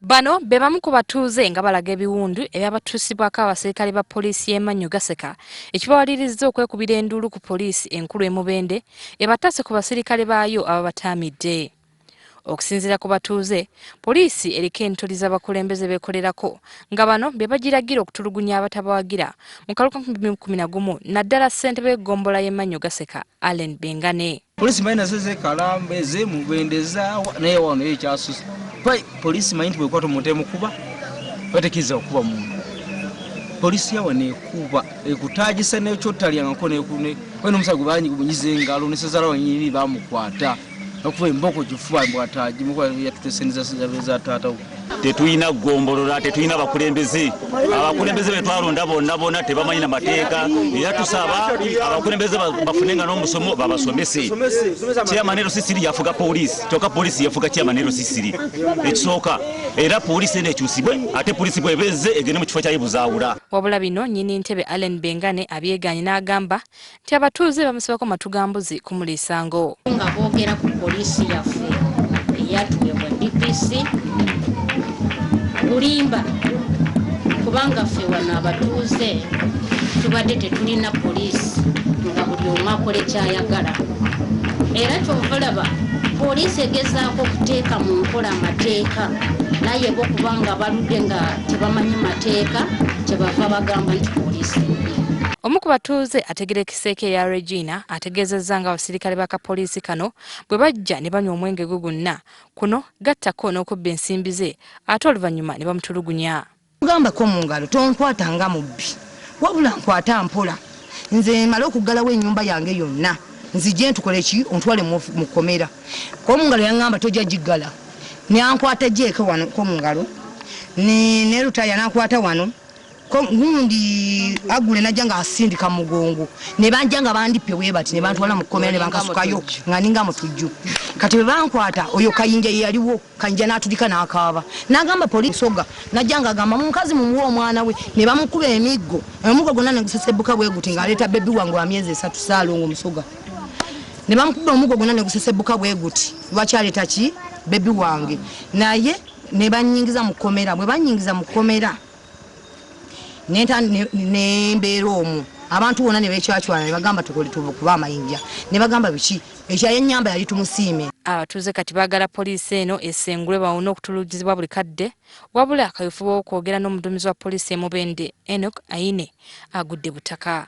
Bano be bamu ku batuuze nga balaga ebiwundu ebyabatuusibwako abaserikale ba poliisi y'e Mannyo Gaseka ekibawalirizza okwekubira enduulu ku poliisi enkulu e Mubende ebataase ku baserikale baayo ababataamidde. Okusinziira ku batuuze, poliisi eriko entoli z'abakulembeze beekolerako nga bano be bagiragira okutulugunya abatabawagira mu kalulu ka 2011 naddala ssentebe w'eggombolola y'e Mannyo Gaseka Allen Bengane. Poliisi manyi nazo zekalamba ezemubendeza naye wano ye kyasusa. Poliisi manyi nti bwekwata omuntu emukuba batekiza okuba muntu. Poliisi yawe nekuba ekutagisa nekyotalyangako n'omusago gwe banyiza engalo ne sezala wanyini bamukwata okuva emboko kifuba mbwataji mukuba yatuteseniza za taata we. Tetulina ggombolola, tetulina bakulembeze. Abakulembeze be twalonda bonna bonna tebamanyi na mateeka, era tusaba abakulembeze bafunenga n'omusomo babasomese. Chairman LC3 yafuga poliisi, kyokka poliisi yefuga Chairman LC3. Ekisooka era poliisi eno ekyusibwe, ate poliisi bw'eba ezze egende mu kifo kya Ibuzaawula. Wabula bino nnyini ntebe Allen Bengane abyegaanye n'agamba nti abatuuze bamusibako matu ga mbuzi kumuliisa ngo. Nga boogera ku poliisi yaffe eyatuweebwa DPC, bulimba, kubanga ffe wano abatuuze tubadde tetulina poliisi nga buli omu akola ky'ayagala. Era ky'ova olaba poliisi egezaako okuteeka mu nkola amateeka, naye bo kubanga baludde nga tebamanyi mateeka, kyebava bagamba nti poliisi mbi. Omu ku batuuze ategerekeseeko eya Regina ategeezezza nga abasirikale ba kapoliisi kano bwe bajja ne banywa omwenge gwe gwonna, kuno gattako n'okubba ensimbi ze ate oluvannyuma ne bamutulugunya. Mugambako mu ngalo tonkwata nga mubbi, wabula nkwata mpola, nze mmale okuggalawo ennyumba yange yonna nzije ntukole ki ontwale mu kkomera. Ko mu ngalo yaŋŋamba tojja giggala, n'ankwata jeeke wano ko mu ngalo ne Lutaaya n'ankwata wano. Gundi agule najja ng'asindika mugongo, ne banja nga bandippe bwe bati ne bantwala mu kkomera ne bankasukayo nga ninga mutujju. Kati bwe bankwata oyo Kayinja ye yaliwo, Kayinja n'atulika n'akaaba n'agamba poliisi soga, najja ng'agamba mukazi mumuwe omwana we, ne bamukuba emiggo, omuggo gwonna ne gusesebuka bwe guti ng'aleeta bebi wange wa myezi 3 Ssaalongo Musoga, ne bamukuba omuggo gwonna ne gusesebuka bwe guti, lwaki aleeta ki bebi wange? Naye ne bannyingiza mu kkomera. Bwe bannyingiza mu kkomera nembeera omwo, abantu bonna ne beekyacwana ne bagamba tukole tukuba amayinja, ne bagamba biki, ekya yennyamba yali tumusiime. Abatuuze kati baagala poliisi eno esengulwe bawone okutulugizibwa buli kadde, wabula kaweefube w'okwogera n'omuduumizi wa poliisi e Mubende Enoch Aine agudde butaka.